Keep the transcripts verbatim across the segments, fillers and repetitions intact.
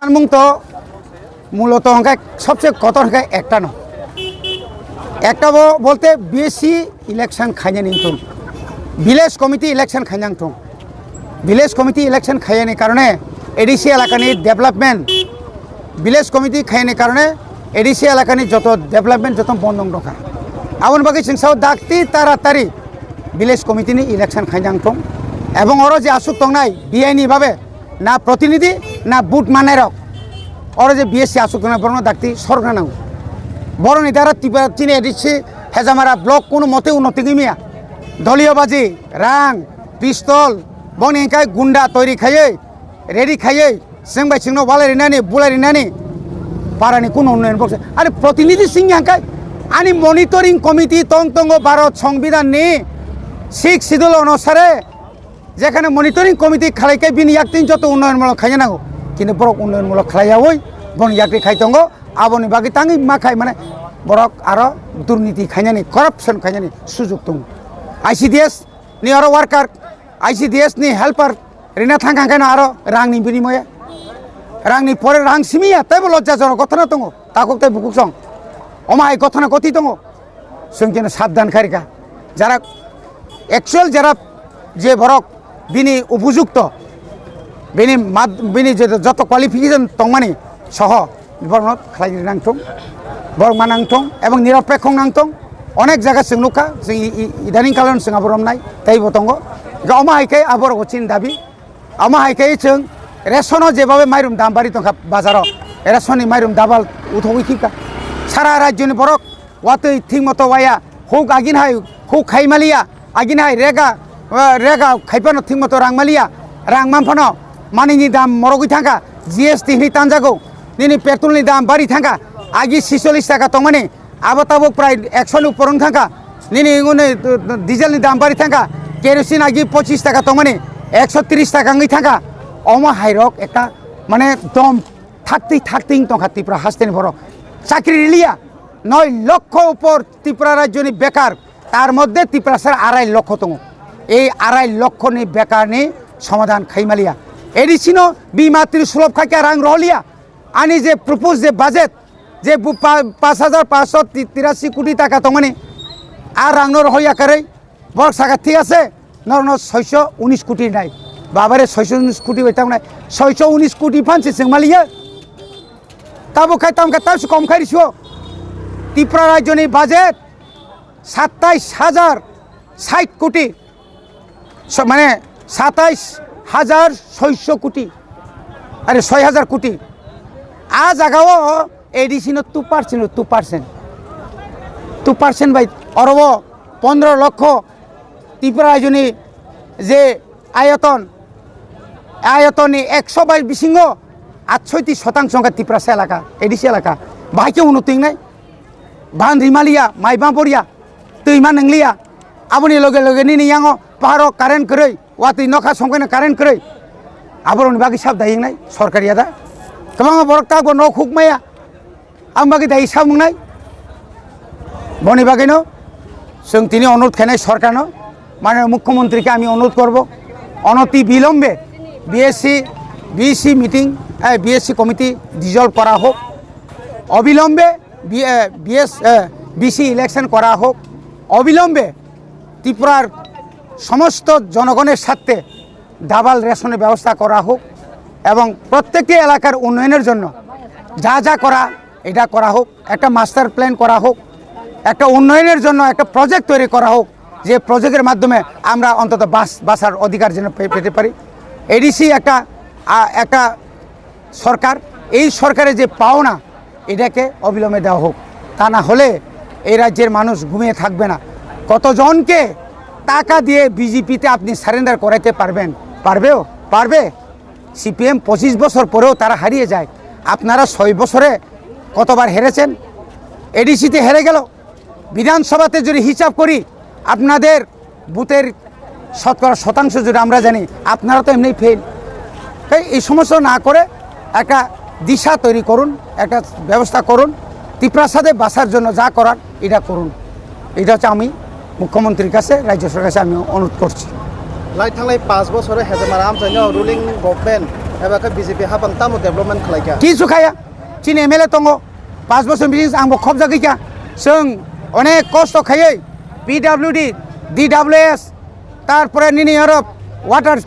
Mung to muloto hwnkhe sobse kotor hwnkhe ekta no. Ekta bo bolte B S C election khainani wngthung. Village committee election khainang thung. Village committee election khaiyani karone A D C elakani development, village committee khaiyani karone A D C elakani joto development joto bondong dongkha. Aboni bagwi chwng sao dakti taratari village committee ni election khainang thung. Ebong oro je asuk tongnai B I ni babe na protinidhi na vote manai rok. Oro je B S C asuk tongnai borokno dakti sorokna nango. Boroni dara Tripura chini A D C Hejamara block kono mote unnoti wngwi maya. Doliyo baji, rang, pistol, boni hwnkhe gunda toiri khaiwi, ready khaiwi, chwng bai chwngno walai rinani, bulai rinani, parani kunu unnoyon bokse. Ani protinidhi singya hwnkhe, ani monitoring committee tong tongo Bharat Songbidan ni sixth schedule onusare, jekhane monitoring committee khalai khe bini yaktin joto unnoyon mulok khaina nango, kintu borok unnoyon mulok khlaiyawi boni yakti khai tongo, aboni bagwi tangwi ma khai mane borok aro durniti khainani, corruption khainani sujok tongo. I C D S ni aro worker, I C D S ni helper rina thang kha khe no aro rangni binimoye. Rangni pore rang simiya, teibo lojjajonok gothona tongo. Takhuk tei bukhuk song. Omo hai gothona goti tongo. Chwng keno sabdan khairikha. Jara actual jara je borok bini upojukto, bini mad-, bini je joto qualification tongmani soho, borokno khlai rwi nang thung, borok ma nang thung, ebong niropekho nang thung. Onek jaga chwng nukha, chwng i, i, idaning kalon chwng abo romnai, teibo tongo. Ga omo hai khe aborok chini dabi, omo hai khe chwng resono jebabe mairum dam bari tongkha bazaro, resonni mairum dabal uthogwi khibka. Sara rajyoni borok watwi thik moto waya, huk agin hai, huk khai maliya, agin hai rega, eh, rega khaipano thik moto rang maliya, rang manphano manini dam morogwi thangkha, G S T hinwi tanjago, nini petrol ni dam bari thangkha, agi sicholish taka tongmani, abo tabuk prai ekso ni upor wng thangkha, nini ngoni, eh, diesel ni dam bari thangkha, kerosene agi pochis taka tongmani, ekso tris taka wngwi thangkha, omo hairok ekta mane dom thakti thakti wng tongkha Tripura hasteni borok, chakri riliya, noi lokho upor Tripura rajyoni bekar, tar moddhe Tiprasar arai lokho tongo. Ei arai lokhoni bekarni somadhan khaimaliya. A D C no bima tini sulop khaikha rang roholiya. Ani je propose je budget, je bu pa-, pash hajar pash sho ti-, tirasi koti taka tongmani, a rangno roholiya karwi. Borok saka thik ase, norokno soisho unis koti nai. Babare soisho unis koti bai tangnai. Soisho unis koti phansi chwng maliya. Tabuk khai tamkha tamsi kom khai risuo. Tripura rajyoni budget satais hajar sait koti. So, mane satais hajar soisho koti. Are soi hajar koti. A jagao A D C no two percent, two percent. Two percent bai orobo pondro lokho Tripura rajyoni je ayoton, ayotonni ekso bais bisingo atshoiti shotangso wngkha Tiprasa elaka, A D C elaka. Bahai khe uno twingnai? Ban rimaliya, maiba boria, twima nwngliya. Aboni loge loge nini yango paharo current kwrwi, watwi nokha songkhaino current kwrwi. Aboroni bagwi sab dayingnai sorkar yada. Kwbangma borok takbo nok huk maya. Ang bagwi dai sa mungnai. Boni bagwino chwng tini onurodh khainai sorkarno, mane mukhyamantri khe ami onurodh korbo, onoti bilombe B S C, B C meeting, eh, B S C committee dissolve kora hok, obilombe B-, eh, B S, eh, B C election kora hok, obilombe Tripura r somosto jonogoner sarthe double ration er byabostha kora hok ebong prottekti elakar unnoyoner jonno ja ja kora, eta kora hok, ekta master plan kora hok, ekta unnoyoner jonno ekta project toiri kora hok, je project er maddhome amra ontoto bas-, basar odhikar jeno pe-, pete pari. A D C ekta, a, ekta সরকার, এই সরকারের যে পাওনা, এটাকে অবিলম্বে দেওয়া হোক। তা না হলে এই রাজ্যের মানুষ ঘুমিয়ে থাকবে না। কতজনকে টাকা দিয়ে বিজেপিতে আপনি সারেন্ডার করাইতে পারবেন? পারবেও? পারবে? সিপিএম পঁচিশ বছর পরেও তারা হারিয়ে যায়। আপনারা ছয় বছরে কতবার হেরেছেন? এডিসিতে হেরে গেল। বিধানসভাতে যদি হিসাব করি, আপনাদের ভোটের শতকরা শতাংশ যদি আমরা জানি, আপনারা তো এমনিই ফেল। তাই এই সমস্ত না করে একটা দিশা তৈরি করুন, একটা ব্যবস্থা করুন, তিপ্রাসাদে বাসার জন্য যা করার এটা করুন। এটা হচ্ছে আমি মুখ্যমন্ত্রীর কাছে, রাজ্য সরকারের কাছে আমি অনুরোধ করছি। Lai thanglai panch bochoro hejamara amchaino ruling government Eba khe B J P hapang tamo development khlai kha? Kisu khaya. Chini M L A tongo. Panch bosor bising ang bo khobjagwi kha. Chwng onek kosto khaiwi P W D, D W S, tarpore nini oro water,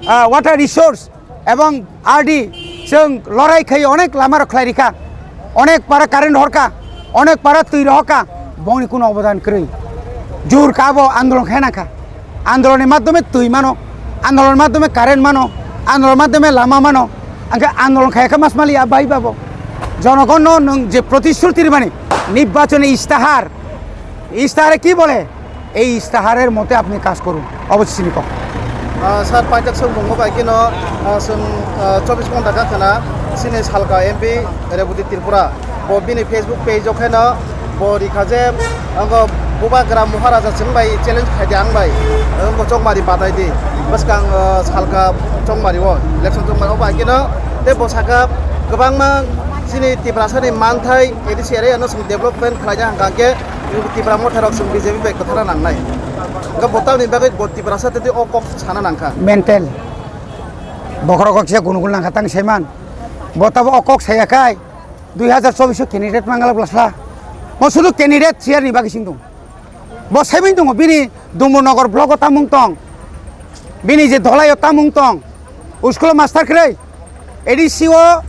ah, water resource, ebong R D chwng lorai khai onek lama rok khlai rikha, onek para current horkha, onek para twi rohorkha, bongni kuno obodan kwrwi. Jur ka abo andolon khai nangkha, andolonni madhyome twi mano, andolonni madhyome current mano, andolonni madhyome lama mano, angkhe andolon khai kha mas mali ya bai babo. Jonogonno nwng je protishruti rimani nirbachoni istahar, ইস্তাহারে কি বলে? এই ইস্তাহারের মতে আপনি কাজ করুন। অবশ্যই চিনি কম। Ah, sir, paijak song bongo bai kino, ah, song, ah, chobbish ghonta ka khana, sini salka M P Reboti Tripura. Bo bini Facebook page o kheno bo rikha je, ango Bubagra Maharaja chwng bai challenge khai di ang bai. Ango chokmari badai di. Bwskang, ah, salka chokmari o, election chokmari o bai kino. Tei bo saka kwbangma chini Tiprasa ni manthai A D C area no song development khlai na hangkha khe Tipra Motha rok chwng B J P bai kwthara nangnai. Hwnkhe bo tamni bagwi bo Tiprasa tei o kok sana nangkha. Mental. Bokhorok kok se gunugul nangkha tang saiman. Bo tabo o kok saya khai dui hazar chobbish o candidate mangala blasla. Mo sudu candidate siya ni bagwi sing dong. Bo saiman dong bini Dumbu Nogor block o tamung tong. Bini je dholai o tamung tong. School o master kwrwi. A D C o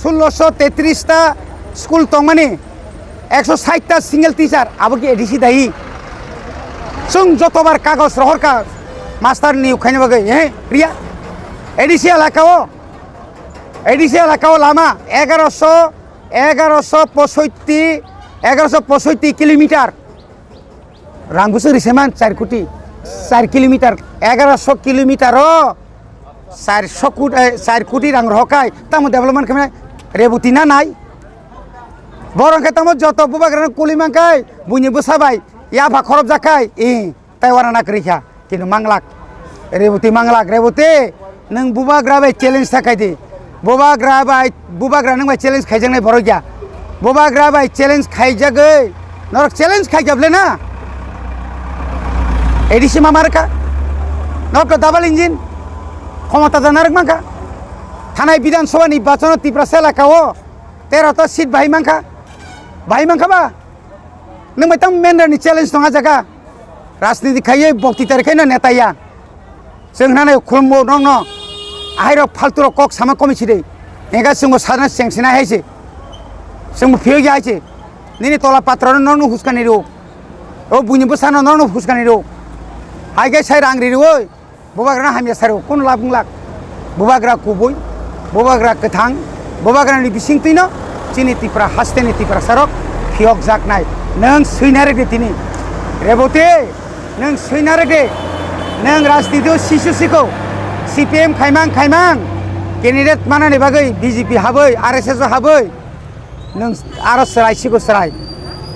sulosho tetris ta school tongmani, ekso sait ta single teacher, abo ki A D C dahi? Chwng jotobar kagoj rohorkha master niyok khaina bagwi, eh, riya? A D C elaka o, A D C elaka o lama egaroso, egaroso posoitti, egaroso posoitti kilometer. Rang bwswk ri se man char koti, char kilometer, egaroso kilometer o char so koti, eh, char koti rang rohor khai, tamo development khe mane Reboti na nai? Borok khe tamo joto Bubagra no kuli man khai, buini bwsa bai yapha khorop jak khai, eh, tai wana na kwrwi kha, kintu manglak, Reboti manglak, Reboti. Nwng Bubagra bai challenge ta khai di. Bubagra bai, Bubagra nwng bai challenge khaijaknai borok ya. Bubagra bai challenge khaijagwi, norok challenge khaijak le na? A D C ma marka. Norok to double engine. Khomota da narwk mankha. Thanai Bidhan Sabha ni nirbachon o Tiprasa elaka o tero ta seat bahai mankha. Bahai mankha ba? Nwng bai tamo mendra ni challenge tong a jaga. Rajniti khaiwi bokti tari khaino neta ya. Chwng hwnanai khulumbo nokno. Ahairok phalturok kok sama komi sidi. Hingkha chwngbo sana chengsinai hai se. Chwngbo phiyok ya hai se. Nini tola patrano nokno huskani rw. O buini bwsano nokno huskani rw. Hai khe sai rang ri rw oi. Bubagrano hamya saro, kun lab wng lak? Bubagra kubui, Bubagra kwthang, Bubagrani bisingtwino chini Tipra hasteni Tiprasarok phiyokjaknai. Nwng swina rwdi tini. Reboti, nwng swina rwdi. Nwng rajnitio sisu siko, C P M khaimang khaimang, candidate manani bagwi B J P habwi, R S S o habwi. Nwng aro chwrai siko chwrai.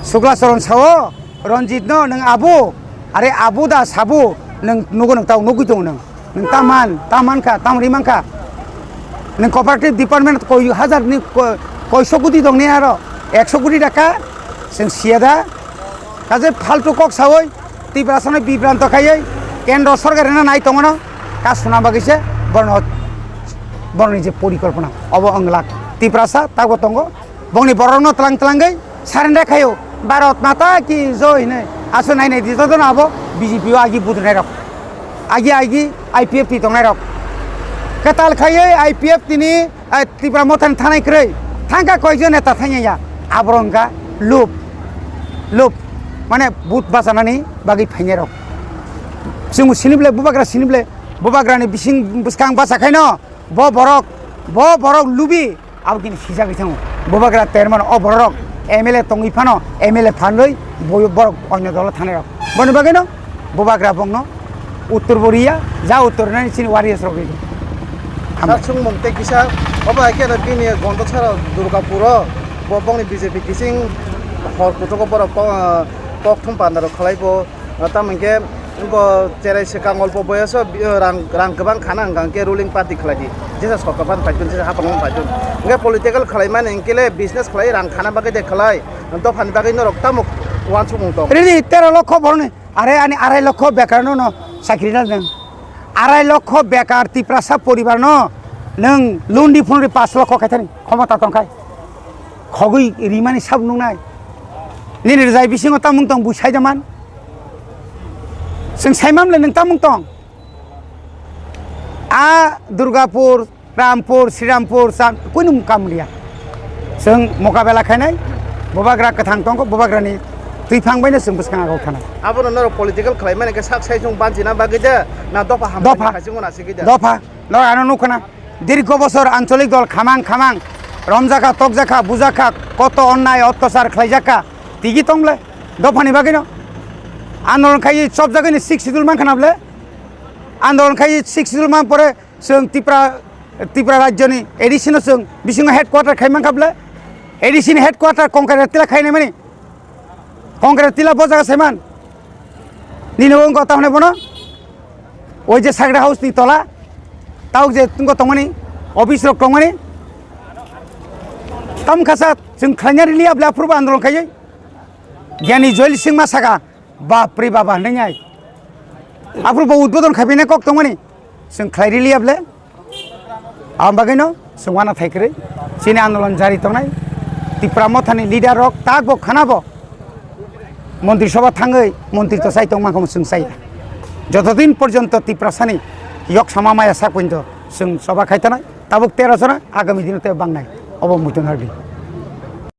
Sukla Charan sao, Ranjit no nwng abu, are abu da sabu, nwng nugo nwng tao nugui tongo nwng. Nwng ta man, ta man kha, tamo ri man kha. Nwng cooperative department koi hajar ni ko-, koiso koti tong ni aro, ekso koti taka, chwng siya da. Kaje phaltu kok sawi, Tiprasa no bibranto khaiwi, kendro sorkar no nai tongo no, ka suna bagwi se, borno, boroni je porikolpona, obo wng lak. Tiprasa tago tongo, bongni borok no tlang tlangwi, Surrender khaio, Bharat Mata ki joi hinwi. Aswk nai nai di jotono abo B J P o agi budunai rok. Agi agi I P F T tongnai rok. Kwtal khaiwi I P F T ni, eh, Tipra Mothani thanai kwrwi. Thangkha koijon neta thangya ya. Aborok wngkha lup. Lup. Mane but bachanani bagwi phainai rok. Chwng sini bwle bubagra sini bwle. Bubagrani bising bwskang bacha khaino. Bo borok, bo borok lubi. Abo kini sijagwi thango. Bubagra termano o bororok M L A tongwi phano M L A phanrwi bo-, borok onyo dolo thanai rok. Boni bagwino bubagra bongno uttor bo riya, ja uttor nani chini warriors rok riya. Hambai. Sumung tei kisa obo hai khe bini Gondochara Durgapuro bo bongni B J P kising hor kuchugo borok ko-, kokthum panda rok khlai bo. Ah, tamo hwnkhe bo cherai swkang olpo boyoso bi-, rang, rang kwbang khana hwnkha hwnkhe ruling party khlai di. Jesa sorkar phano paitun, jesa hapang phano paitun. Hwnkhe political khlaimani hwnkhe le business khlai, rang khana bagwi de khlai, dophani bagwi norok tamo uansukmung tong. Riri tero lokho boroni, are ani arai lokho bekar no no sakri na nang. Arai lokho bekar Tiprasa poribar no Nwng lundi phunri pash lokho khaithani khomota tongkhai. Khogwi rimani sabo nungnai. Nini rijai bisingo tamung tong bui saijaman. Chwng saimamle nwng tamung tong. A Durgapur, Rampur, Srirampur, Chan-, kuinum kam liya. Chwng mokabela khainai, bubagra kwthang tongkho, bubagrani twiphang baino chwng bwskang agok thanai. Abono norok political khlaimani khe sak sai chwng banchina bagwi de, na dopha hambai Dopha. Khaisingno nasigwi de? Dopha. Norok ano nukhana. Dirgo bosor ancholik dol khamang khamang romjakha, tokjakha, bujakha, koto onnai ottachar khlaijakha, tigi tongle dophani bagwino andolon khai chopjagwini six schedule mankha na ble? Andolon khai six schedule man pore chwng Tripura, Tripura rajyoni A D C no chwng bisingo headquarter khai mankha ble? A D C ni headquarter Kongkrai tila khainai mani? Kongkrai tila bo jaga saiman? Nini wngkha tamo hwnwi bono? Oi je Sagra House ni tola, tauk je wngkha tongmani, office rok tongmani. Tam khasa chwng khlaina rili abla aphurubo andolon khaiwi. Gyani Joyal Singma saka, "Bap re baba," hwnwi ai. Aphurubo udbodon khaiphaina kok tongmani. Chwng khlai rili able. Aboni bagwino chwng uanathai kwrwi chini andolon jari tongnai. Tipra Mothani leader rok takbo khanabo Montri Sabha thangwi montri to chai tongma khe chwng chaya. Jotodin porjonto Tiprasani yok sama maya sak pointo chwng Sabha khai tanai. Tabuk tero jona, agami dino tei bangnai. Obo muiton harbi.